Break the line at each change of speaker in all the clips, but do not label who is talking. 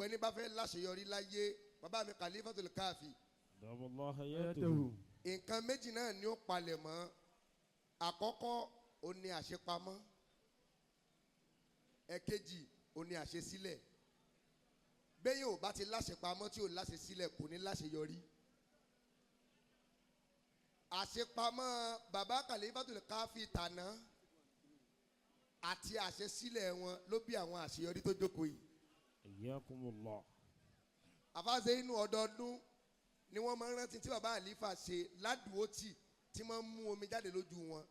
Gbogbo ẹni bá fẹ́ láṣeyọrí láyé, bàbá mi Khalifatul Kafi,
Dàbọ̀lá hayatuhu.
Nǹkan méjì náà ni ó palẹ̀ mọ́. Àkọ́kọ́, ó ní àṣepamọ́. Ẹ̀kejì, ó ní àṣesílẹ̀. Bẹ́ẹ̀ yóò bá ti láṣepamọ́ tí ò láṣesílẹ̀, kò ní láṣeyọrí. Àṣepamọ́ bàbá Khalifatul Kafi tàná àti àṣesílẹ̀ wọn ló bí àwọn àṣeyọrí tó jókòó yìí.
Hayyakumullah.
Àfáàṣe inú ọdọọdún ni wọ́n máa ń rántí tí bàbá àlífà ṣe ládùúgbò tí wọ́n mú omi jáde lójú wọn.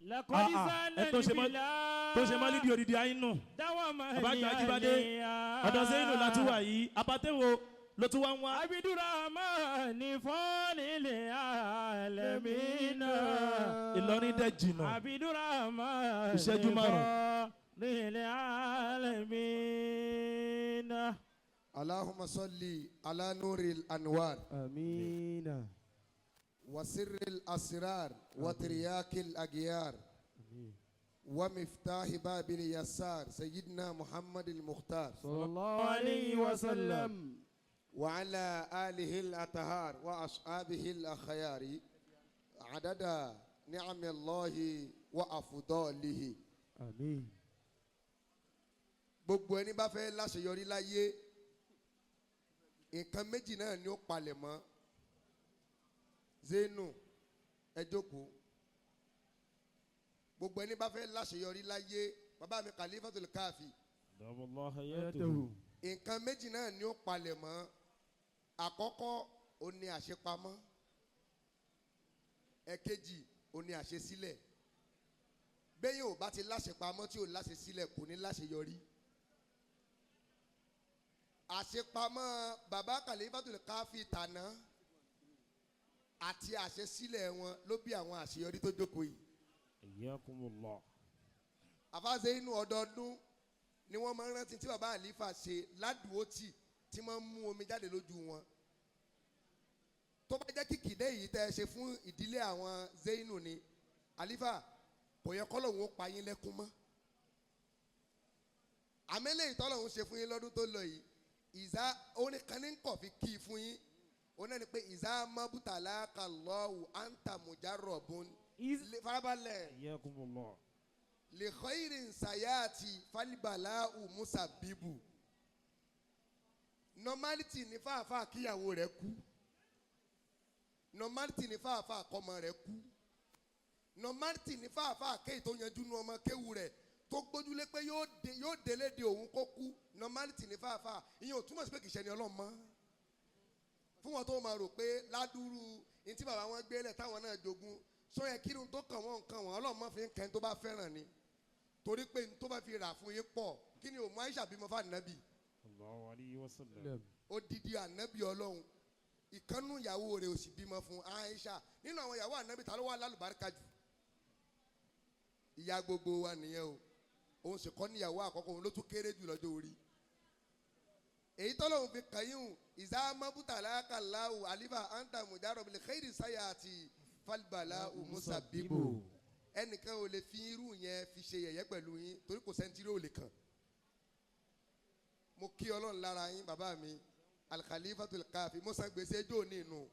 Laqad
Ah, ah, ẹ tó ṣe tó ṣe mọ́ lídìí odidi ayé nù.
Dáwọ́
Bàbá àgbà Ajíbádé, ọ̀dọ̀ Zeyinu la tún wà yìí, abatẹ́wo ló tún wá ń wá.
Abidurahman fọ́nìlẹ̀ alamina.
Ìlọrin dẹ̀ jìnnà.
Abidurahman
Ìṣẹ́jú márùn-ún.
fọ́nìlẹ̀ alamina.
Allahumma salli ala nuril anwar.
Amina.
Wa sirril asrar wa tiryakil agyar wa miftahi babil yasar sayyidina Muhammad al-Mukhtar.
Sallallahu alayhi wa sallam.
Wa ala alihi al-athar wa ashabihi al-akhyari adada ni'amillahi wa afdalihi.
Àmín.
Gbogbo ẹni bá fẹ́ láṣeyọrí láyé, nǹkan méjì náà ni ó palẹ̀ mọ́. Zenu, ẹ jókòó. Gbogbo ẹni bá fẹ́ láṣeyọrí láyé, bàbá mi Khalifatul Kafi,
Dàbọ̀lá hayatuhu.
Nǹkan méjì náà ni ó palẹ̀ mọ́. Àkọ́kọ́, ó ní àṣepamọ́. Ẹ̀kejì, ó ní àṣesílẹ̀. Bẹ́ẹ̀ yóò bá ti láṣepamọ́ tí ò láṣesílẹ̀, kò ní láṣeyọrí. Àṣepamọ́ bàbá Khalifatul Kafi tàná àti àṣesílẹ̀ wọn ló bí àwọn àṣeyọrí tó jókòó yìí.
Hayyakumullah.
Àfáàṣe inú ọdọọdún ni wọ́n máa ń rántí tí bàbá àlífà ṣe ládùúgbò tí wọ́n mú omi jáde lójú wọn. Tó bá jẹ́ kìkìdé yìí tẹ́ ẹ ṣe fún ìdílé àwọn Zeinu ni àlífà, kò yẹ kọ́lọ́hún ó pa yín lẹ́kún mọ́. Àmẹ́lẹ̀ ìtọ́lọ́hún ṣe fún yín lọ́dún tó lọ yìí, ìzá oníkanní kọ̀ fi kí i fún yín, òun náà ni pé ìzá mabutala kalọ́wù anta mujarrabun. Farabalẹ̀.
Hayyakumullah.
Li khairin sayati falibalau musabibu. Normality ní fàáfàá kíyàwó rẹ̀ kú, normality ní fàáfàá kọ́mọ rẹ̀ kú, normality ní fàáfàá kéyì tó yanjú nu ọmọ kéwu rẹ̀ tó gbójúlé pé yóò délé de òun kó kú. Normality ní fàáfàá. Ìyẹn ò túmọ̀ sí pé kìí ṣe ni Ọlọ́run mọ́ fún wọn tó máa rò pé ládùúrú ní tí bàbá wọn gbélé táwọn náà jogún sọ yẹ kí irun tó kàn wọ́n nǹkan wọn, Ọlọ́run mọ́ fi ń kẹ́ni tó bá fẹ́ràn ni, torí pé ní tó bá fi rà fún yín pọ̀. Kí ni òun Aisha bímọ fún ànábì?
Allahu alayhi wa sallam.
Odidi ànábì Ọlọ́run, ìkànnù ìyàwó rẹ̀ ò sì bímọ fún Aisha. Nínú àwọn ìyàwó ànábì, ta ló wà lálùbáríkà jù? Ìyá gbogbo wa nìyẹn o. Òun sì kọ́ níyàwó àkọ́kọ́, òun ló tún kéré jù lọ́jọ́ orí. Èyí tọ́lọ́hún fi kàn yín hùn, ìzá mabutala kàláwù alifa anta mujarab li khairi sayati falibala umusabibu. Ẹnìkan ò lè fi irú yẹn fi ṣe yẹ̀yẹ́ pẹ̀lú yín, torí kò sẹ́ńtírì ò lè kàn. Mo kí Ọlọ́run lára yín, bàbá mi Al-Khalifatul Kafi. Mo san gbèsè jò ní inú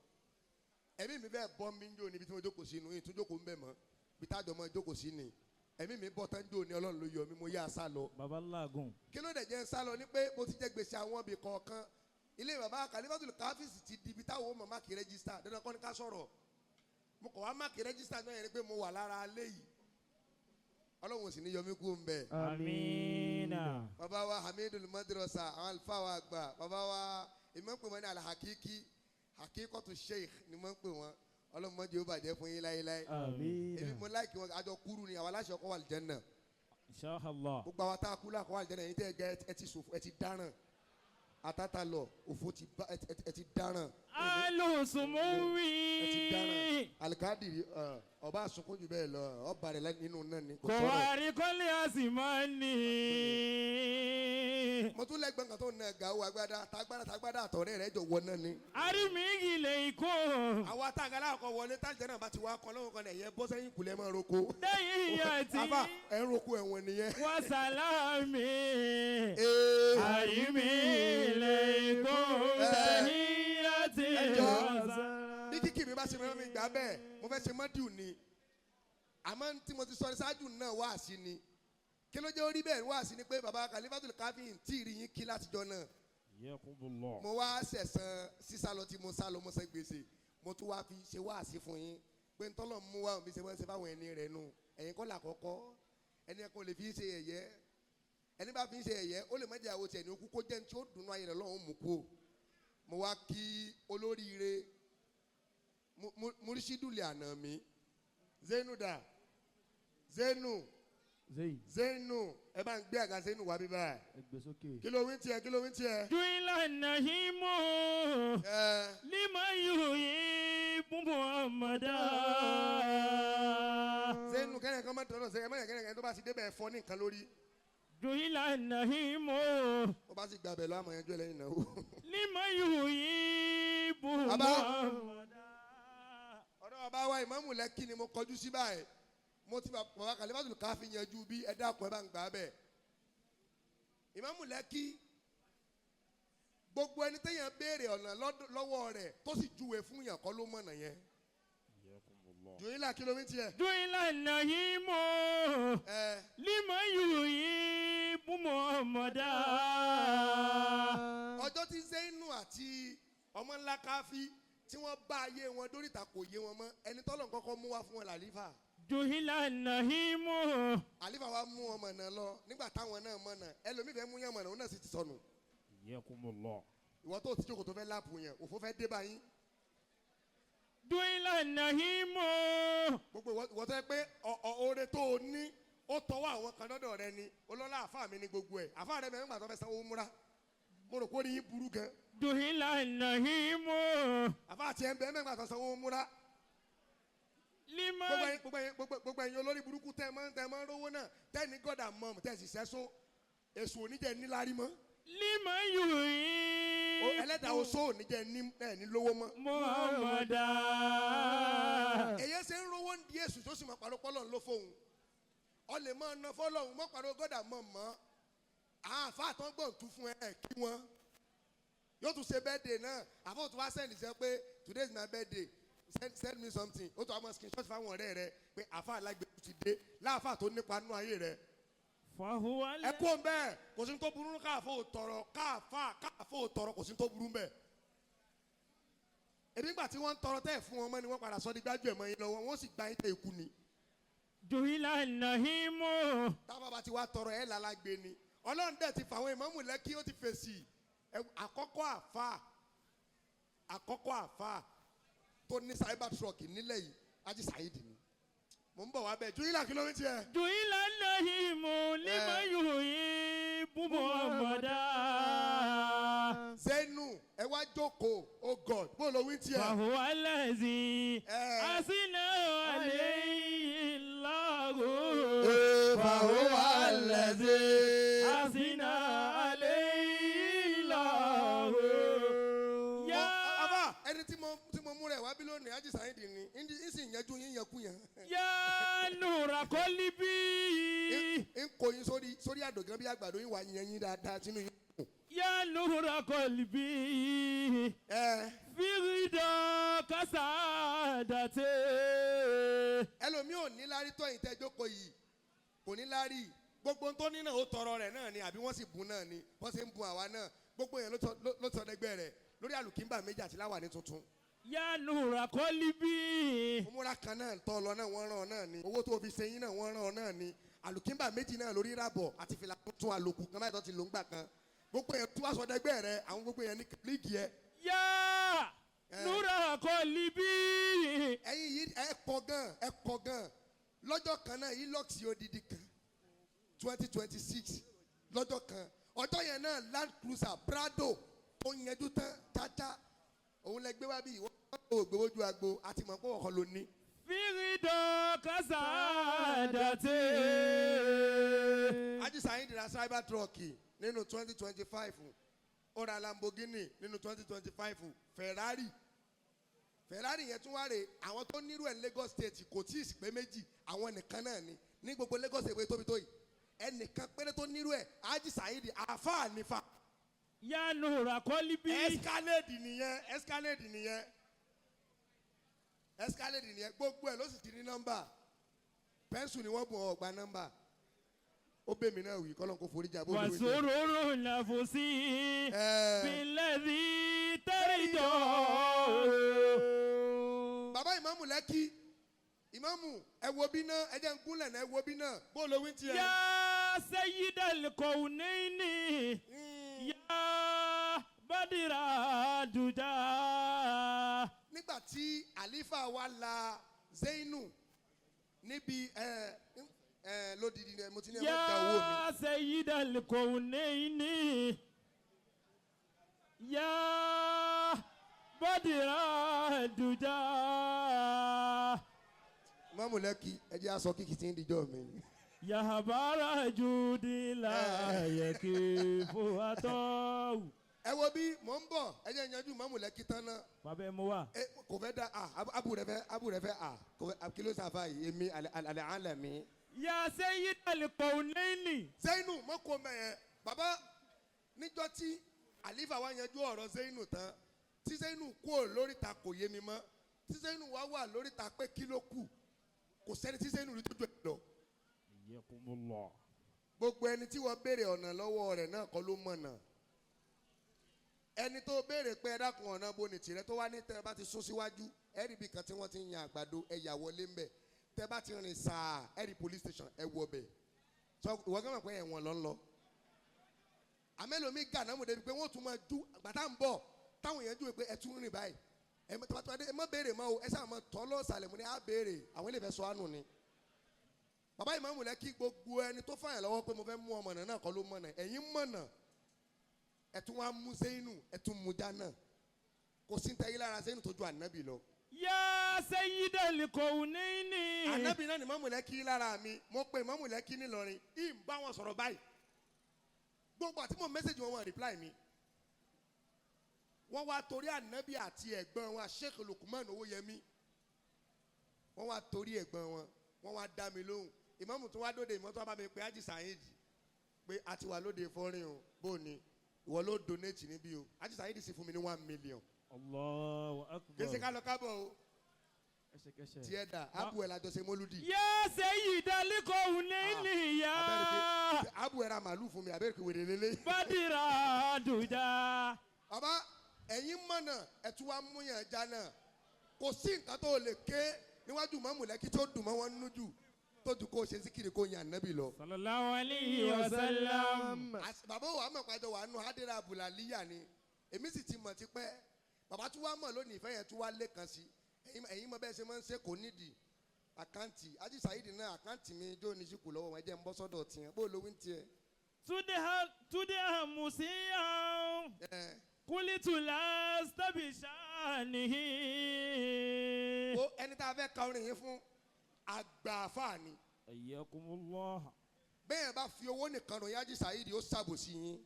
ẹ̀mí mi bẹ́ẹ̀ bọ́ mi ń jò níbi tí mo jókòó sí inú yìí, tún jókòó ń bẹ̀ mọ́ bí tájọ́ mọ́ jókòó sí ni. Ẹ̀mí mi bọ́ tán jò ní, Ọlọ́run ló yọ mí, mo yá a sá lọ.
Baba Lagun.
Kí ló dẹ̀ jẹ́ ń sá lọ ni pé mo ti jẹ gbèsè àwọn ibì kọ̀ọ̀kan. Ilé bàbá Khalifatul Kafi sì ti di ibi táwọn ọmọ mark register. Dandan kọ́ ni ká sọ̀rọ̀. Mo kọ̀ wá mark register náà yẹn ni pé mo wà lára alẹ́ yìí. Ọlọ́run ò sì ní yọ mí kú ń bẹ̀.
Amina.
Bàbá wa Hamidul Madrasa, àwọn àlùfáà wa àgbà, bàbá wa, èmi máa ń pè wọ́n ní alhakiki, hakikotu sheikh ni mo ń pè wọ́n. Ọlọ́run mọ́jú ó bàjẹ́ fún yín láéláé.
Àmín.
Èmi mo like wọn, àjọ kúrú ni àwọn aláṣẹ ọkọ wà lìjẹ́nà.
Inshallah.
Gbogbo àwọn tá a kú lákọ̀ wà lìjẹ́nà. Yín tẹ́ ẹ gẹ, ẹ ti sòfò, ẹ ti dáràn, àtàtà lọ òfò ti bá ẹ ti dáràn.
Alùsùnmùwì.
Ẹ ti dáràn. Alikadiri ọba àsunkún jù bẹ́ẹ̀ lọ, ọba rẹ̀ nínú náà ni kò sọ̀rọ̀.
Kọ̀wárí kọ́lé àsìmọ́nì.
Mo tún lẹ́gbẹ̀ẹ́ kan tó ń na gàwó agbada tagbada tagbada, àtọ̀rẹ́ rẹ̀ jọ wọ náà ni.
Arímìgì lè kó.
Àwa táǹgàlà kọ wọlé, táǹjẹ́ náà bá ti wá kọ lọ́wọ́ kan, ẹ̀yẹ bọ́ sẹ́yìn kulẹ̀ máa roko.
Lẹ́yìn ìyá tí.
Afa ẹ̀ ń roko ẹ̀wọ̀n nìyẹn.
Wàsálàmì.
Ee. yà bẹ́ẹ̀ mo fẹ́ ṣe mọ́díù ni àmọ́ tí mo ti sọ ṣáájú náà wá sí ni kí ló jẹ́ orí bẹ́ẹ̀ wá sí ni pé baba Khalifatul Kafi tí ì rí yín kí látijọ́ náà mo wá sẹ̀sán sísálọ tí mo sálọ mo sẹ́ gbèsè mo tún wá fi ṣe wá sí fún yín pé ntọ́lọ̀ mú wá òbí ṣe wọ́n ṣe fáwọn ẹni rẹ̀ nù ẹ̀yin kọ́ làkọ́kọ́ ẹni ẹ̀kọ́ lè fi ṣe ẹ̀yẹ ẹni bá fi ṣe ẹ̀yẹ ó lè má jẹ́ àwọn tiẹ̀ ní okú kó jẹ́ ní tí ó dùnú ayé rẹ̀ lọ́hùn mú kú o mo wá kí olóríire múrísídùlẹ̀ àná mi Zenu da Zenu Zenu ẹ bá ń gbé àga Zenu wá bíbá ẹ kí ló wí tiẹ̀ kí ló wí tiẹ̀.
Juila nahimu lima yuhibbu Muhammada.
Zenu kẹ́rin kan máa tọ̀nà sẹ́yìn mẹ́rin kẹ́rin kan tó bá ti débẹ̀ fọ́ ní nǹkan lórí.
Juila nahimu.
Ó bá sì gbàbẹ̀ lọ àmọ̀ yẹn jọ lẹ́yìn náà.
Lima yuhibbu Muhammada.
Ọ̀dọ́ bàbá wa ìmáàmù Lẹ́kì ni mo kọjú sí báyìí mo ti bàbá Khalifatul Kafi yanjú bí ẹ dákun ẹ bá ń gbà bẹ́ẹ̀. Ìmáàmù Lẹ́kì gbogbo ẹni téèyàn béèrè ọ̀nà lọ́wọ́ rẹ̀ tó sì júwe fún yàn kọ́ ló mọ̀nà yẹn. Juila kí ló ń tiẹ̀.
Juila nahimu lima yuhibbu Muhammada.
Ọjọ́ tí Zainu àti ọmọ ńlá Kafi tí wọ́n bá ayé wọn dóríta kò yé wọn mọ́ ẹni tọ́lọ̀ kọ́kọ́ mú wá fún wọn làlífà.
Juhila nahimu.
Àlífà wa mú ọmọ náà lọ nígbà táwọn náà mọ̀ náà ẹlòmíì fẹ́ mú yàn mọ̀ náà òun náà sì ti sọnù.
Yakumullah.
Ìwọ tó ti jókòó tó fẹ́ láàpù yẹn òfò fẹ́ dé báyìí.
Juhila nahimu.
Gbogbo ìwọ tó yẹ pé oore tó o ní ó tọwọ́ àwọn kan lọ́dọ̀ rẹ ni olọ́lá àfáà mi ní gbogbo ẹ̀ àfáà rẹ mẹ́rin gbà tó fẹ́ sanwó múra mo rò pé ó ní yín burú gan.
Juhila nahimu.
Àfáà tiẹ̀ ń bẹ mẹ́rin gbà tó sanwó múra. Gbogbo ẹ̀yin olórí burúkú tẹ́ mọ́ tẹ́ mọ́ rówó náà tẹ́ ní gọ́dà mọ́ tẹ́ sì sẹ́só èso oníjẹ níláárí mọ́.
Lima yuhi.
Ẹlẹ́dàá oṣó oníjẹ ní lówó mọ́.
Muhammada.
Èyí ṣe ń rówó ń di èṣù tó sì mọ̀ pàrọ̀ pọ́lọ̀ ló fóun. Ọ lè mọ ọ̀nà fọlọ́hún mọ́ pàrọ̀ gọ́dà mọ́ mọ́. Àáfàá tán gbọ̀n tún fún ẹ kí wọ́n. Yóò tún ṣe birthday náà. Àfọ̀ tó wá sẹ́ndì sẹ́ pé today is my birthday. Send me something. Ó tún àwọn screenshot fáwọn ọ̀rẹ́ rẹ pé àáfàá alágbèé ti dé láàfáà tó nípa nínú ayé rẹ. Ẹ kú òun bẹ́ẹ̀ kò sí tó burú káàfó tọrọ káàfó tọrọ kò sí tó burú bẹ́ẹ̀. Èmi gbà tí wọ́n ń tọrọ tẹ́ ẹ̀ fún wọn mọ́ ni wọ́n padà sọ di gbájú ẹ̀ mọ́ yín lọ́wọ́ wọ́n sì gba yín tẹ ikú ni.
Juhila nahimu.
Táwọn bá ti wá tọrọ ẹ̀ lálágbé ni Ọlọ́run dẹ̀ ti fàwọn ìmáàmù Lẹ́kì ó ti fèsì àkọ́kọ́ àfáà tó ní cyber truck nílẹ̀ yìí Haji Saheed ni mo ń bọ̀ wá bẹ́ẹ̀ Juhila kí ló ń tiẹ̀.
Juhila nahimu lima yuhibbu Muhammada.
Zenu ẹ wá jókòó oh God bó ló wí tiẹ̀.
Fahuwa allazi asina alayhi Allahu.
Fahuwa allazi
asina alayhi Allahu.
Ẹni tí mo mú rẹ̀ wá bí lónìí Haji Saheed ni ń sì yanjú yín yankú yẹn.
Yá nura kọ́líbí.
Ń kó yín sórí àdògán bí àgbàdo yín wà yẹn yín dáadáa sínú yín.
Yá nura kọ́líbí. Fírídọ̀ kásádàtẹ́.
Ẹlòmíì ò ní lárí tọ́yìn tẹ́ jókòó yìí kò ní lárí gbogbo tó ní náà ó tọrọ rẹ̀ náà ni àbí wọ́n sì bùn náà ni wọ́n sì ń bùn àwa náà gbogbo yẹn ló sọ dẹgbẹ́ rẹ̀ lórí àlùkìńbà méjì àti láwàní tuntun.
Yá nura kọ́líbí.
Òmùra kan náà tọ́ lọ náà wọ́n rán ọ náà ni owó tó fi ṣe yín náà wọ́n rán ọ náà ni àlùkìńbà méjì náà lórí rábọ̀ àti fìlà tuntun àlòkù kan báyìí tó ti lò ń gbà kan gbogbo yẹn tó wá sọ dẹgbẹ́ rẹ àwọn gbogbo yẹn ní líìgì yẹ.
Yá nura kọ́líbí.
Ẹ̀yin yìí ẹ kọ gan lọ́jọ́ kan náà ilọ́ọ̀sì odidi kan 2026 lọ́jọ́ kan ọjọ́ yẹn náà Land Cruiser Prado tó yẹjú tán tata òun lẹ gbé wá bí ìwọ ò gbowójú agbo àti mọ̀ pé ọkọ ló ní.
Fírídọ̀ kásádàtẹ́.
Haji Saheed ra cyber truck nínú 2025 ó ra Lamborghini nínú 2025 Ferrari yẹn tún wá rè àwọn tó nírú ẹ̀ Lagos State kò tí ì sì pé méjì àwọn nìkan náà ni ní gbogbo Lagos State tóbi tó yìí ẹnìkan péré tó nírú ẹ̀ Haji Saheed àáfàá nífa.
Yá nura kọ́líbí.
Escalade nìyẹn. Escalade nìyẹn, gbogbo ẹ̀ ló sì ti ní nọ́mbà. Pẹ́ńsù ni wọ́n bùn ọ́ gba nọ́mbà. Ó bẹ̀ mí náà wí kọ́lọ́n kó forí jà bó ló wí.
وسرور نفسي بالذي ترجو.
Bàbá ìmáàmù Lẹ́kì, ìmáàmù ẹ wo bí náà, ẹ jẹ́ ń gúnlẹ̀ náà, ẹ wo bí náà, bó ló wí tiẹ̀.
يا سيد الكونين يا بدر الدجى.
Nígbà tí àlífà wa la Zainu níbi ẹ ẹ lódìdí ni mo ti ní ẹ má da owó mi.
يا سيد الكونين يا بدر الدجى.
Ìmáàmù Lẹ́kì, ẹ jẹ́ aṣọ kíkì tí ń dijọ́ mi.
يا بار جود لا يكيف عطاء.
Ẹ wo bí mò ń bọ̀, ẹ jẹ́ yanjú ìmáàmù Lẹ́kì tán náà.
Bàbá ẹ mú wa.
Ẹ kò fẹ́ da a abu rẹ fẹ́, abu rẹ fẹ́ a kò fẹ́ kí ló sàfà yìí èmi alẹ́ alẹ́ mi.
يا سيد الكونين.
Zainu mọ́kò mẹ́yẹ bàbá, níjọ́ tí àlífà wa yanjú ọ̀rọ̀ Zainu tán, tí Zainu kúrò lóríta kò yé mi mọ́, tí Zainu wá wà lóríta pé kí ló kù, kò sẹ́ni tí Zainu rí tójú ẹ̀ lọ.
حياكم الله.
Gbogbo ẹni tí wọ́n béèrè ọ̀nà lọ́wọ́ rẹ̀ náà kọ́ ló mọ̀nà. Ẹni tó béèrè pé ẹ dákun ọ̀nà bo ní tìrẹ tó wá ní tẹ́ ẹ bá ti sún síwájú, ẹ rí ibi kan tí wọ́n ti ń yan àgbàdo, ẹ yà wọlé ńbẹ̀. Tẹ́ bá ti rìn sáà, ẹ rí police station, ẹ wọ bẹ̀. Sọ ìwọ gán mọ̀ pé ẹ̀wọ̀n ló ń lọ. Àmẹ́lòmí gànà mọ̀ débi pé wọ́n tún máa ju àgbàtà ń bọ̀ táwọn èèyàn júwe pé ẹ tún rìn báyìí. Ẹ mọ̀ tọ́ba ẹ má béèrè mọ́ o, ẹ sáà mọ̀ tọ́ lọ́sàlẹ̀ mo ní á béèrè, àwọn ilé ìfẹ́ sọ àánú ni. Bàbá ìmáàmù Lẹ́kì, gbogbo ẹni tó fàyàn lọ́wọ́ pé mo fẹ́ mú ọmọ náà kọ́ ló mọ̀nà, ẹ̀yin mọ̀nà, ẹ tún wá mú Zainu, ẹ tún mú dáná, kò sí tẹ́yí lára Zainu tó ju ànábì lọ.
يا سيد الكونين.
Ànábì náà ni ìmáàmù Lẹ́kì lára mi, mo pe ìmáàmù Lẹ́kì nílọrin, ì ń bá wọn sọ̀rọ̀ báyìí, gbogbo àti mo message wọn, wọn reply mi. Wọ́n wá torí ànábì àti ẹ̀gbọ́n wọn Sheikh Lukman Owóyẹmí, wọ́n wá torí ẹ̀gbọ́n wọn, wọ́n wá dá mi lóhùn. Ìmáàmù tó wá dóde, ìmáàmù tó wá bá mi pé Haji Saheed pé a ti wà lóde fọ́rin o, bó ni ìwọ ló donate níbí o. Haji Saheed sì fún mi ní 1 million.
الله أكبر.
Kèsì ká lọ kábọ̀ o.
Ẹsẹ̀kẹsẹ̀.
Tiẹ̀ dà, abu ẹ̀ lajọ ṣe mólúdì.
يا سيد الكونين يا
Abẹ́rẹ́ pé abu ẹ̀ ra màálù fún mi, abẹ́rẹ́ pé wèrè lélẹ̀.
بدر الدجى.
Bàbá ẹ̀yin mọ̀nà, ẹ̀ tún wá mú yàn já náà, kò sí nǹkan tó lè ké níwájú ìmáàmù Lẹ́kì tó dùn mọ́ wọn nínú jù tó ju kó o ṣe síkìrì kó yan ànábì lọ.
صلى الله عليه وسلم.
Bàbá wa mọ̀ pàjọ wà nù hadira abùlàlíyà ni, èmi sì ti mọ̀ tipẹ́. Bàbá tún wá mọ̀ lónìí, ìfẹ́ yẹn tún wá lé kan sí. Ẹ̀yin mọ̀ bẹ́ẹ̀ ṣe máa ń ṣe, kò nídìí account. Haji Saheed náà account mi jó ní síkù lọ́wọ́ wọn, ẹ jẹ́ ń bọ́ sọ́dọ̀ tiẹ̀, bó lówó ń tiẹ̀.
تدعى مسيئا
Ẹ
قلت لست بشأنه.
wo ẹni tá a fẹ́ ka orin yìí fún, àgbà àfáà ni.
حياكم الله.
Bẹ́ẹ̀ bá fi owó nìkan ròyìn Haji Saheed, ó ṣàbòsí yín.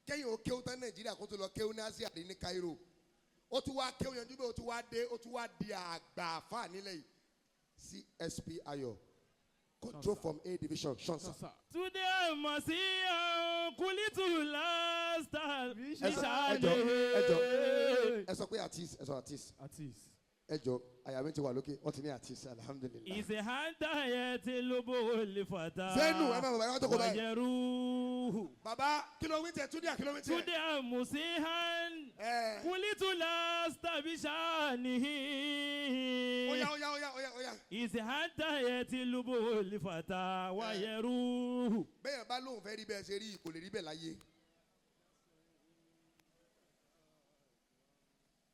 Kẹ́yìn ó kéwú tán Nàìjíríà kó tó lọ kéwú ní Asia ní Cairo, ó tún wá kéwú yanjú bẹ́ẹ̀, ó tún wá dé, ó tún wá di àgbà àfáà nílẹ̀ yìí. CSP Ayọ̀, control from A division shansa.
تدعى مسيئا قلت لست
Ẹ jọ, ẹ jọ, ẹ sọ pé artist, ẹ sọ artist.
Artist.
Ẹ jọ, àyà mi ti wà lókè, wọ́n ti ní artist, alhamdulillahi.
إذ أنت يتلب الفتى
Zainu, ẹ má bàbá ẹ má tó kọ báyìí.
ويروح.
Bàbá kí ló wí tiẹ̀, túndí à kí ló wí tiẹ̀.
تدعى مسيئا
Ẹ
قلت لست بشأنه.
Oya oya oya oya oya.
إذ أنت يتلب الفتى ويروح.
Bẹ́ẹ̀ bá lóun fẹ́ rí bẹ́ẹ̀ ṣe rí, kò lè rí bẹ́ẹ̀ láyé.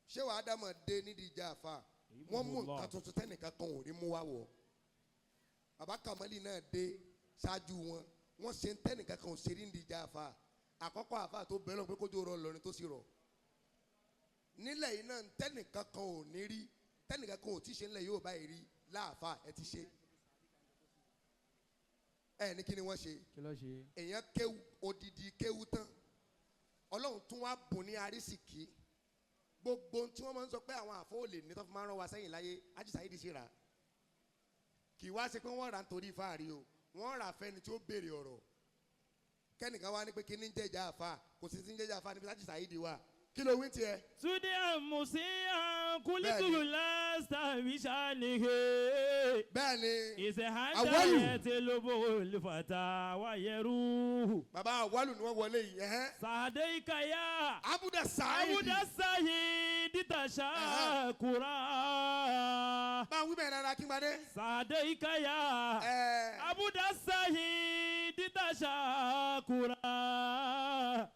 Ṣé wàá dámọ̀ dé nídìí ìjà àfa, wọ́n mú nǹkan tuntun tẹ́nìkan kan ò rí mú wá wọ̀. Bàbá Kamali náà dé ṣáájú wọn, wọ́n ṣe ń tẹ́nìkan kan ò ṣe rí nídìí ìjà àfa. Àkọ́kọ́ àfa tó bẹ́ẹ̀ lọ pé kójú rọ lọ́rin tó sì rọ̀ nílẹ̀ yìí náà, tẹ́nìkan kan ò ní rí, tẹ́nìkan kan ò tí ṣe nílẹ̀ yóò báyìí rí láàfa. Ẹ ti ṣe ẹ ní kí ni wọ́n ṣe?
Kí ló ṣe?
Èèyàn kéwu, odidi kéwu tán, Ọlọ́run tún wá bùn ní arísìkí. Gbogbo ohun tí wọ́n máa ń sọ pé àwọn àfọ olè ní tó fi máa ń rán wa sẹ́yìn láyé, Haji Saheed sì rà. Kì í wá ṣe pé wọ́n rà nítorí fáàrí o, wọ́n rà fẹ́ni tí ó béèrè ọ̀rọ̀. Kẹ́nìkan wá ní pé kí ní ń jẹ́jà àfa, kò sí sí ń jẹ́jà àfa níbi Haji Saheed wà. Kí ló wí tiẹ̀?
Túndé Musia kulitu
Bẹ́ẹ̀ni.
lasta bishanihi.
Bẹ́ẹ̀ ni
Ìsèhántà
Awalu.
yẹtìlúbù olùfàtà wáyẹrù.
Bàbá Awalu ni wọ́n wọlé yìí. Ẹ̀hẹ́n.
Sàdéìkàyà.
Abuda Saidi.
Abuda Sahidi tashakura.
Bá a wí bẹ́ẹ̀ rárá kí n gbadé.
Sàdéìkàyà.
Ẹ̀ẹ́.
Abuda Sahidi tashakura.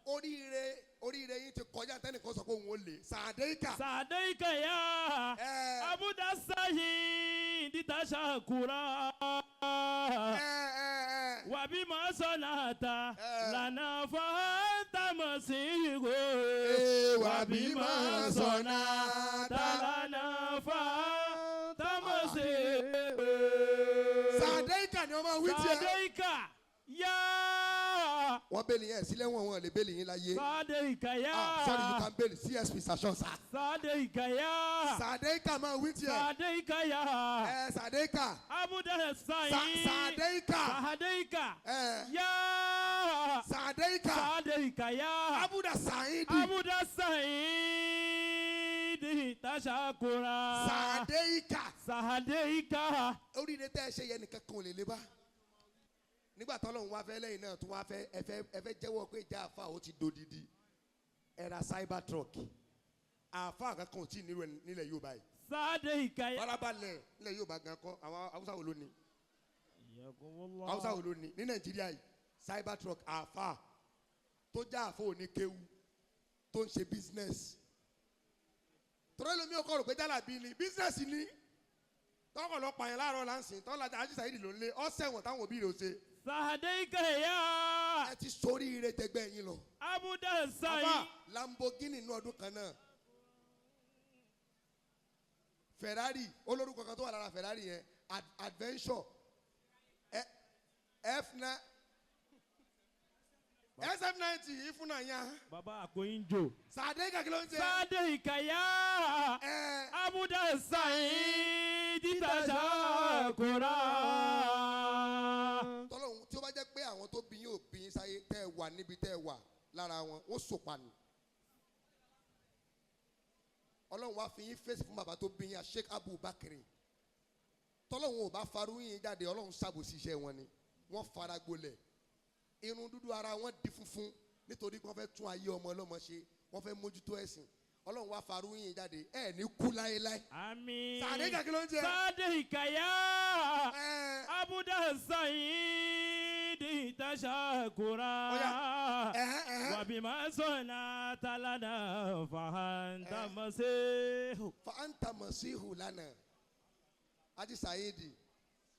Oríire oríire yín ti kọjá tẹ́nìkan sọ pé òun ò lè. Sàdéìkà.
Sàdéìkàyà.
Ẹ̀ẹ́.
Abuda Sahidi tashakura.
Ẹ̀ẹ́ ẹ̀ẹ́ ẹ̀ẹ́.
Wàbí màá sọ̀nà ta
Eh.
lànà fàáńtà mọ̀ sí ìgò.
Wàbí máa sọ̀nà ta.
Lànà fàáńtà mọ̀ sí ìgò.
Sàdéìkà ni wọ́n máa wí tiẹ̀.
Sàdéìkà yá.
Wọ́n bẹ́ẹ̀lì yẹn sílẹ̀ wọ̀n wọn lè bẹ́ẹ̀lì yín láyé.
Sàdéìkà yá.
Ah, sorry, you can bail CSP station sir.
Sàdéìkà yá.
Sàdéìkà máa wí tiẹ̀.
Sàdéìkà yá.
Ẹ Sàdéìkà.
Abuda Sayi.
Sàdéìkà.
Sàdéìkà
Ẹ
yá.
Sàdéìkà.
Sàdéìkà yá.
Abuda Saidi.
Abuda Saidi tashakura.
Sàdéìkà.
Sàdéìkà.
Oríire tẹ́ ẹ ṣe yẹn nìkan kan ò lè lé bá. Nígbà tọ́lọ́run wá fẹ́ lẹ́yìn náà tó wá fẹ́ ẹ fẹ́ ẹ fẹ́ jẹ́wọ́ pé ìjà àfa ò ti dodidi. Ẹ ra cyber truck. Àfa kankan ò tí ì nírú ẹ nílẹ̀ Yorùbá yìí.
Sàdéìkà.
Farabalẹ̀ nílẹ̀ Yorùbá gan kọ́ àwọn Haúsá wo ló ní? Hausa wo ló ní ní Nàìjíríà yìí cyber truck àáfà tó já àfọ oníkéwu tó ń ṣe business tọ́lá lómi ọkọ rò pé jálàbí ni business ni tọkọ lọ pààyàn láàárọ̀ láǹsìn tọ́lá ají Saidi ló ń lé ọ̀sẹ̀ wọn táwọn òbí rẹ̀ ó ṣe.
Sàdéìkà yá.
Ẹ ti sórí ire tẹgbẹ́ yín lọ.
Abuda Sayi.
Àfà Lamborghini inú ọdún kan náà, Ferrari olórúkọ kan tó wà lára Ferrari yẹn, Adventure F9 SF90 ìfúnná yẹn.
Bàbá Àkóyínjò.
Sàdéìkà kí ló ń ṣe?
Sàdéìkà yá.
Ẹ
Abuda Sayi tashakura.
Tọ́lọ́hún tí ó bá jẹ́ pé àwọn tó bí yín ò bí yín sáyé tẹ́ ẹ wà níbi tẹ́ ẹ wà lára wọn wọ́n sòpa nù. Ọlọ́run wá fi yín fèsì fún bàbá tó bí yín, Sheikh Abubakar. Tọ́lọ́hún ò bá farú yín jáde, Ọlọ́run ṣàbòsí iṣẹ́ wọn ni. Wọ́n fara gbolẹ̀, irun dúdú ara wọn di funfun nítorí pé wọ́n fẹ́ tún ayé ọmọ ọlọ́mọ ṣe, wọ́n fẹ́ mójútó ẹ̀sìn. Ọlọ́run wá farú yín jáde, ẹ̀ ní kú láéláé.
Àmín.
Sàdéìkà kí ló ń jẹ?
Sàdéìkà yá.
Ẹ
Abuda Saidi tashakura.
Ọya. Ẹ̀hẹ́, ẹ̀hẹ́.
Wàbímọ sọ̀nà tálánà fàhántà mọ̀sẹ́hù.
Fa anta masihu lana. Haji Saidi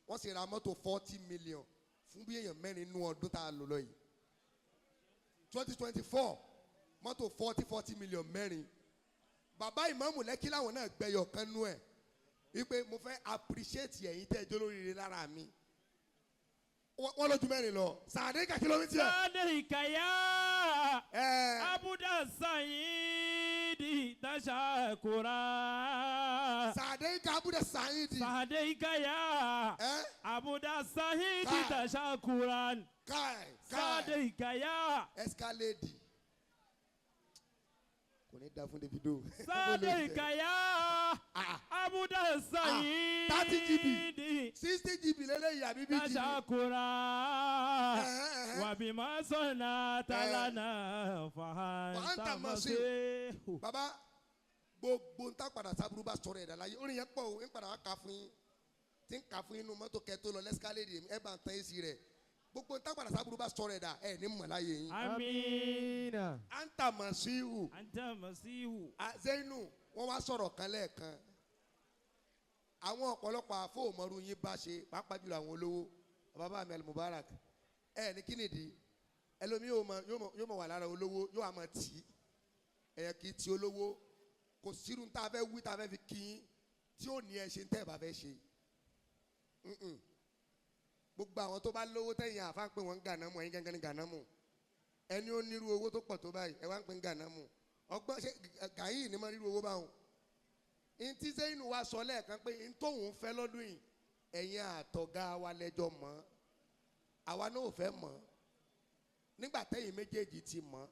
wọ́n sì ra mọ́tò 40 million fún bí èèyàn mẹ́rin nú ọdún tá a lò lọ yìí, 2024, mọ́tò 40 40 million mẹ́rin. Bàbá ìmáàmù Lẹ́kí làwọn náà gbẹyọ̀ kan nú ẹ̀ wípé mo fẹ́ appreciate ẹ̀yin tẹ́ ẹ jó lóríire lára mi. Wọ́n lójú mẹ́rin lọ. Sàdékà kìlómítì ẹ̀.
Sàdéìkà yá.
Ẹ̀
Abuda Saidi tashakura.
Sàdékà Abuda Saidi.
Sàdéìkà yá.
Ẹ̀
Abuda Saidi
Kai.
tashakura.
Kai kai.
Sàdéìkà yá.
Escalade kò ní da fún Davido.
Sàdéìkà yá.
Ah,
Abuda Saidi
30 GB. 60 GB lélẹ́yìí àbí bí GB.
tashakura.
Ẹ̀hẹ́, ẹ̀hẹ́.
Wàbímọ sọ̀nà tálánà fàhántà
Fàhántà
mọ̀sẹ́hù.
Baba gbogbo ń tá padà sábúrú bá sọ̀rọ̀ ẹ̀dá láyé orin yẹn pọ̀ o, ń padà wá kà fún yín tí ń kà fún yín nínú mọ́tò kẹ́ tó lọ lẹ́síkálẹ̀dì ẹ̀ bá ń tán èsì rẹ̀. Gbogbo ń tá padà sábúrú bá sọ̀rọ̀ ẹ̀dá ẹ̀ ní mọ̀ láyé yín.
Àmín.
Amina.
Anta masihu.
Anta masihu.
Zainu wọ́n wá sọ̀rọ̀ kan lẹ́ẹ̀kan. Àwọn ọ̀pọ̀lọpọ̀ àfọwọ́mọ́rú yín bá ṣe, pàápàá jùlọ àwọn olówó. Bàbá mi Al-Mubarak ẹ ní kínìdí ẹlòmíì yóò mọ wà lára olówó, yóò wá mọ tì í. Ẹ̀yẹ kì í ti olówó kò sírun tá a fẹ́ wí tá a fẹ́ fi kí yín tí ò ní ẹ ṣe ń tẹ́ ẹ bá fẹ́ ṣe. Gbogbo àwọn tó bá lówó tẹ̀yìn àfa ń pè wọ́n ń gànámù, ẹ̀yin gángan ní gànámù. Ẹni ó nírú owó tó pọ̀ tó báyìí ẹ wá ń pè ń gànámù. Ọgbọ́n ṣe gàyìn ní mọ́ rírú owó báwọn. Ntí Zainu wa sọ lẹ́ẹ̀kan pé ntóhun fẹ́ lọ́dún yìí, ẹ̀yin àtọ̀gá wa lẹ́jọ́ mọ́, àwa náà ò fẹ́ mọ́ nígbà tẹ́yìn méjèèjì ti mọ́.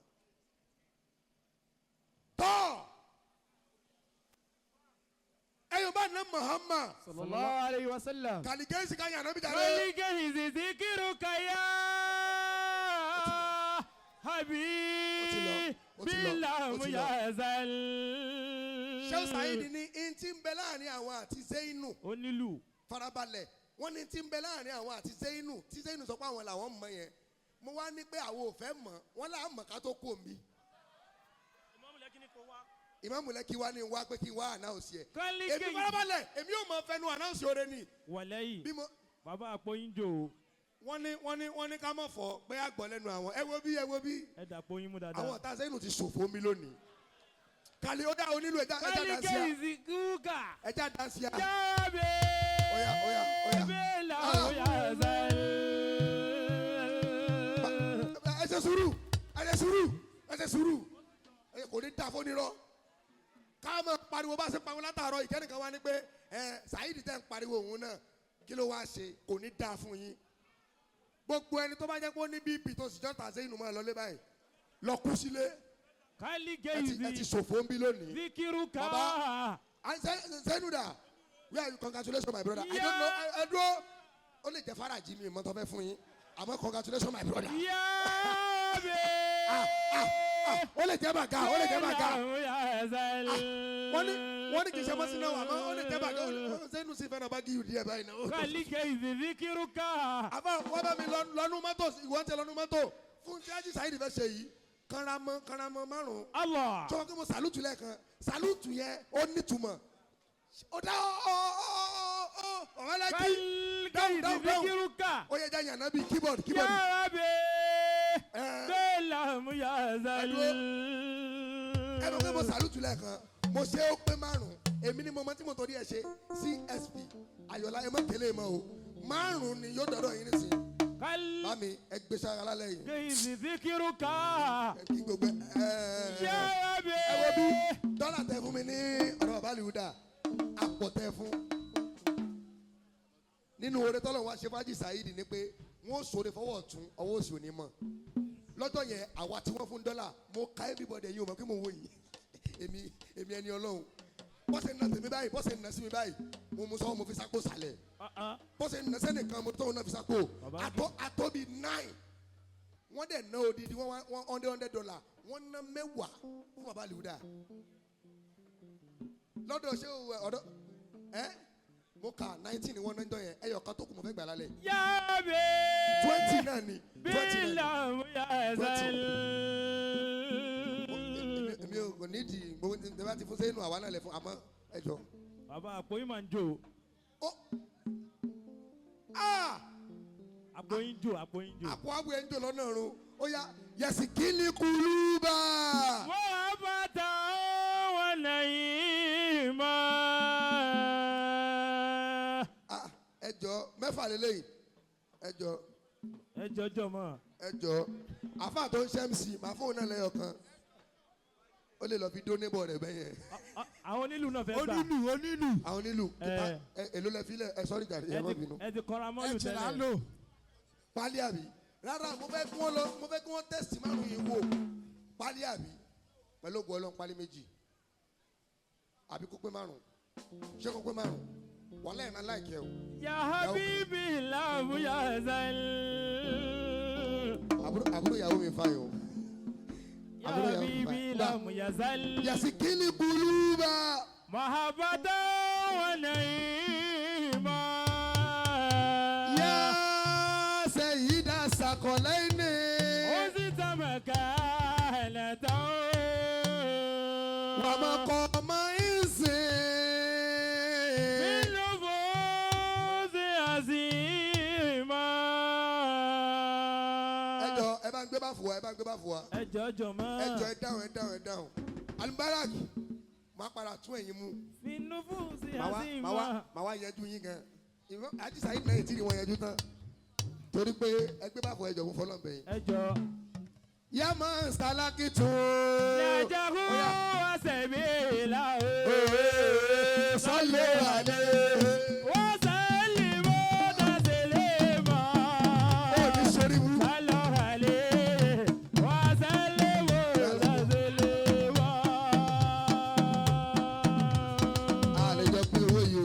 Àná Muhammad.
Sallallahu alayhi wa sallam.
Kàlígẹ́sì ká yànnà bí jàre.
Kọ́lígẹ́sì zikiruka ya
Ó ti lọ, ó ti lọ,
habibi
ó ti lọ.
yazal.
Ṣé Saheed ní in ti ń bẹ láàrin àwọn àti Zainu?
Onílù.
Farabalẹ̀, wọ́n ní ti ń bẹ láàrin àwọn àti Zainu, tí Zainu sọ pé àwọn làwọn mọ̀ yẹn. Mo wá ní pé àwọn ò fẹ́ mọ̀, wọ́n là á mọ̀ ká tó kú omi. Ìmáàmù Lẹ́kì wá ní wá pé kí n wá announce yẹ.
Kọ́lígẹ́sì.
Èmi farabalẹ̀, èmi ò mọ fẹnu announce oore ni.
Wàlẹ́yìn.
Bí mo
Bàbá àpòyìn jò ó.
wọ́n ní ká mọ̀ fọ́ pé àgbọ̀ lẹ́nu àwọn. Ẹ wo bí, ẹ wo bí.
Ẹ dà àpòyìn mú dáadáa.
Àwọn ọ̀tá Zainu ti ṣòfò mi lónìí. Kàlí ó dá onílù, ẹja ẹja dansi a.
Kọ́lígẹ́sì zikiruka.
Ẹja dansi a.
Jábẹ́.
Oya, oya, oya.
Bẹ́là
Ah.
yazal.
Ẹ ṣe sùúrù, ẹ ṣe sùúrù, ẹ ṣe sùúrù. Ẹ kò ní da fún nírọ́. Ká máa pariwo bá ṣe pariwo látàárọ̀, ìkẹ́nìkan wá ní pé ẹ Saheed tẹ́ ń pariwo òun náà, kí ló wá ṣe? Kò ní da fún yín. Gbogbo ẹni tó bá jẹ́ pé ó ní BP tó sì jọ́ta Zainu máa lọlé báyìí, lọ kú sílé. Ẹ ti ẹ ti
Kọ́lígẹ́sì
ṣòfò ń bí lónìí.
zikiruka.
Bàbá. And Zainu da, where are you? Congratulations, my brother. I don't know. Ẹ dúró, ó lè jẹ́ faraji mi mọ́tò fẹ́ fún yín, àmọ́ congratulations, my brother.
Yábẹ́.
Ah, ah, ah, ó lè jẹ́ bàgà, ó lè jẹ́ bàgà. Wọ́n ní kì í ṣe mọ́sí náà, àmọ́ ó lè jẹ́ bàgà. Ó lè Zainu sì fẹ́ràn bá gíyù díẹ̀ báyìí náà.
Kọ́lígẹ́sì zikiruka.
Àbá wọ́n bá mi lọ́nu mọ́tò, ìwọ́n tẹ lọ́nu mọ́tò fún tí Ájí Saheed fẹ́ ṣe yìí, kanramọ́ kanramọ́ márùn-ún.
Allah.
Sọ kí mo sàlùtù lẹ́ẹ̀kan, sàlùtù yẹn ó nítumọ̀, ó dá ọ ọ ọ ọ ọ̀rẹ́lẹ́kì dáhùn
Kọ́lígẹ́sì
dáhùn dáhùn.
zikiruka.
Ó yẹ jẹ́ yànnà bíi keyboard keyboard.
Yábẹ́.
Ẹ
Bẹ́là yazal.
Ẹ mọ̀ pé mo sàlùtù lẹ́ẹ̀kan, mo ṣe ó pé márùn-ún. Èmi ni mo mọ tí mo torí ẹ ṣe CSP Ayọ̀lá, ẹ má kélé mọ́ o, márùn-ún ni yóò dọ̀dọ̀ yín nísìnyí. Bámi ẹ gbé sára lálẹ́ yìí.
Kọ́lígẹ́sì zikiruka.
Ẹ kí gbogbo ẹ ẹ
Yábẹ́.
ẹ wo bí dọ́là tẹ fún mi ní ọ̀dọ̀ bàbá Lùdà àpọ̀ tẹ fún nínú oore tọ́lọ̀ wá ṣe fájì Saheed ni pé wọ́n sọ̀rọ̀ fọwọ́ ọ̀tún, ọwọ́ òsì ò ní mọ̀. Lọ́jọ́ yẹn, àwa tí wọ́n fún dọ́là, mo ka everybody. Ẹ̀yin ò mọ̀ pé mo wò yìí, èmi ẹni ọlọ́run. Bọ́sẹ̀ ń na tèmi báyìí, bọ́sẹ̀ ń na sí mi báyìí, mo mú sọ́wọ́, mo fi sápò sàlẹ̀. Bọ́sẹ̀ ń na sẹ́nìkan, mo tóun náà fi sápò. Àtọ́ bíi nine, wọ́n dẹ̀ ná odidi wọ́n $100, wọ́n ná 10 fún bàbá Lùdà lọ́dọ̀. Ṣé o ọ̀dọ́ ẹ mo kà 19 ni wọ́n ná jọ yẹn. Ẹyọ kan tó kù mo fẹ́ gbà lálẹ́.
Yábẹ́.
20 náà ni, 20 náà ni.
Bẹ́là yazal.
Èmi ò kò nídìí gbogbo ní bá ti fún sẹ́yìn nù, àwa náà lẹ̀ fún, àmọ́ ẹ jọ.
Bàbá àpòyìn máa ń jò.
Ó ah.
Àpòyìn jò, àpòyìn jò.
Àpò àbò ẹ̀ ń jò lọ́nà ọ̀run. Ó yá, yẹ̀sì kílí kúlúbà.
Wọ́n bàtà wọn lẹ́yìn mọ́.
Ah, ẹ jọ, 6 lélẹ́yìí, ẹ jọ.
Ẹ jọjọ mọ́.
Ẹ jọ, àfa tó ń ṣe MC, màá fóun náà lẹ́yọ̀ kan, ó lè lọ fi dó níbọ̀ rẹ̀ bẹ́yẹn.
Àwọn onílù náà fẹ́ gbà.
Onílù, onílù.
Àwọn onílù.
Ẹ.
Ẹ èló lẹ filẹ̀? Ẹ sọ́rí jàre, ẹ má bínú.
Ẹ ti kọra mọ́lù
Ẹ ti là ń
tẹ́lẹ̀.
lò.
Pálí àbí? Rárá, mo fẹ́ kí wọ́n lọ, mo fẹ́ kí wọ́n test márùn yìí wò. Pálí àbí? Pẹ̀lú ògùn Ọlọ́run, pálí 2 àbí kó pé 5. Ṣé kó pé 5? Wàhálà ìran láìkẹ́ o.
Ya habibi lam yazal.
Àbúrò ìyàwó mi fa yìí o.
Ya
Àbúrò ìyàwó mi fa
habibi
yìí.
lam yazal.
Yasikili kuluba.
Mahabbatan wa naima.
Ya sayyida sakolaini.
Uzita makanatan.
Wa maqama insi.
بالنفوذ عزيمة.
Ẹ jọ, ẹ bá ń gbé bá fún wa, ẹ bá ń gbé bá fún wa.
Ẹ jọjọ mọ́.
Ẹ jọ, ẹ dáhùn, ẹ dáhùn, ẹ dáhùn. Alibarak, máa padà tún ẹ̀yin mú.
بالنفوذ
Màá wá màá wá
عزيمة.
màá wá yanjú yín gan. Ìwọ Àjí Saheed náà tí wọn yanjú tán torí pé ẹgbẹ́ bá fọ, ẹjọ́ fún fọlọ́nbẹ yìí.
Ẹ jọ.
Yá máa ń sálákì tún.
Nàjàhú
Ó yá.
وسبيله.
Sọ́lé àlẹ́.
وسلموا تسليما.
Ó ní sórí wú.
صلوا عليه وسلموا تسليما.
A lè jọ pé owó yìí o.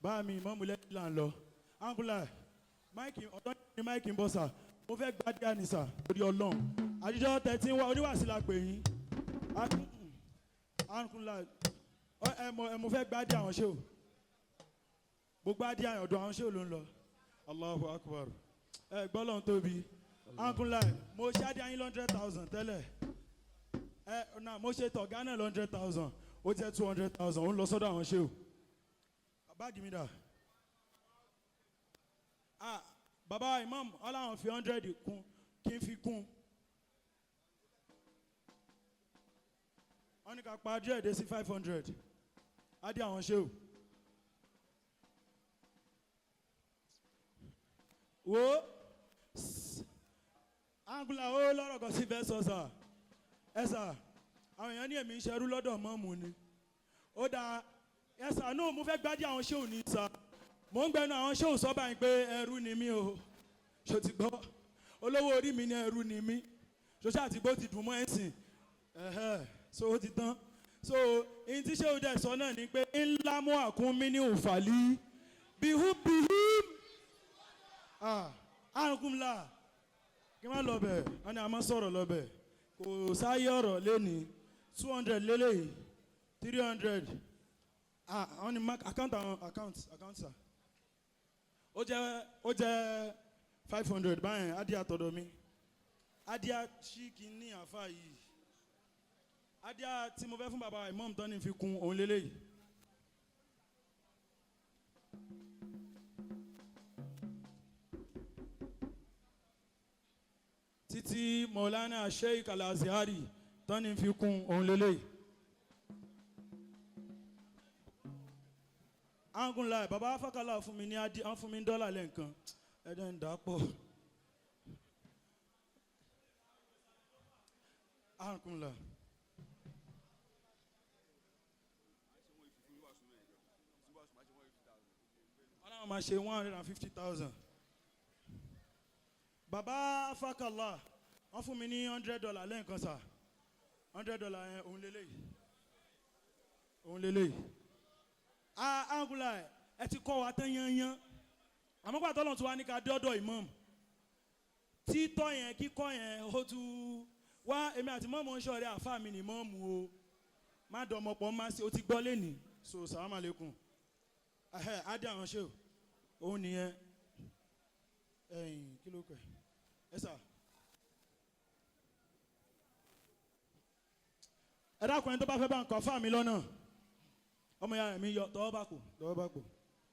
Bá mi ìmáàmù Lẹ́kì là ń lọ. Angula, máìkì ọ̀dọ́ ni máìkì ń bọ̀ sà. Mo fẹ́ gbádìá ni sà lórí Ọlọ́run. Àjíjọ́ tẹ̀tí wá oníwàásí la pè yín. Angula, ẹ mo fẹ́ gbádìá àwọn ṣé o. Gbogbo adìẹ ọ̀dọ̀ àwọn ṣé o ló ń lọ. Allahu Akbar. Ẹ gbọ́ lọ́n tóbi. Angula, mo ṣe adìẹ yín 100,000 tẹ́lẹ̀. Ẹ na mo ṣe tọ̀ Ghana 100,000. Ó jẹ́ 200,000. Ó ń lọ sọ́dọ̀ àwọn ṣé o. Báàgì mi dà. Ah, bàbá imam ọláwọn fi 100 kún kí n fi kún. Wọ́n ní ká pa díẹ̀ dé sí 500. Adé àwọn ṣé o. Wo Angula ó lọ́rọ̀ kan sí fẹ́ sọ sà. Ẹ sà, àwọn èèyàn ní èmi ń ṣerú lọ́dọ̀ mọ́ọ̀mù ni. Ó dáa, ẹ sà náà mo fẹ́ gbádìí àwọn ṣéun ní sà. Mò ń gbẹnu àwọn ṣéun sọ báyìí pé ẹrú ni mí o. Ṣó ti gbọ́? Olówó orí mi ní ẹrú ni mí. Ṣoṣá àti gbó ti dùn mọ́ ẹ̀sìn. Ẹ̀hẹ́, so ó ti tán. So, ihun tí ṣéun dẹ̀ sọ náà ni pé ńlá mú àkún mi ní òfàlí. Bihú bihú. Ah, àrùnkùnlá. Kí n má lọ bẹ̀, wọ́n ní a máa sọ̀rọ̀ lọ bẹ̀. Kò sáyé ọ̀rọ̀ lénìí. 200 lélẹ́yìí, 300. Ah, wọ́n ní mark account àwọn account account sir. Ó jẹ́ 500 báyẹn, adìẹ àtọ̀dọ̀ mi. Adìẹ ṣí kìíní àfa yìí. Adìẹ tí mo fẹ́ fún bàbá imam tán ní fi kún òun lélẹ́yìí. Títí Maulana Sheikh Al-Azhari tán ní fi kún òun lélẹ́yìí. Angunla bàbá afákàlà fún mi ní adi wọ́n fún mi ní dọ́là lẹ́ǹkan ẹ̀dẹ̀ ń dà pọ̀. Angunla. Ọlọ́run máa ṣe 150,000. Bàbá afákàlà wọ́n fún mi ní $100 lẹ́ǹkan sà. $100 yẹn òun lélẹ́yìí. Òun lélẹ́yìí. Angula ẹ ti kọ́ wa tán yányán. Àmọ́ pàtó Ọlọ́run tí wàá ní ká dé ọ̀dọ̀ imam. Títọ́ yẹn kíkọ́ yẹn ó tún wá èmi àti mọ́mù ń ṣọ̀rẹ́ àfa mi ní mọ́mù o. Má dọ̀mọ̀pọ̀ má ṣe o ti gbọ́ lẹ́nìí. So salaam aleykum. Ẹhẹ́ adé àwọn ṣe o. Òun nìyẹn. Ẹ̀yìn kí ló kẹ̀? Ẹ sà. Ẹ dákun ẹni tó bá fẹ́ bá nǹkan fà mí lọ́nà. Ọmọ ya mi yọ tọwọ́ bá kò tọwọ́ bá kò.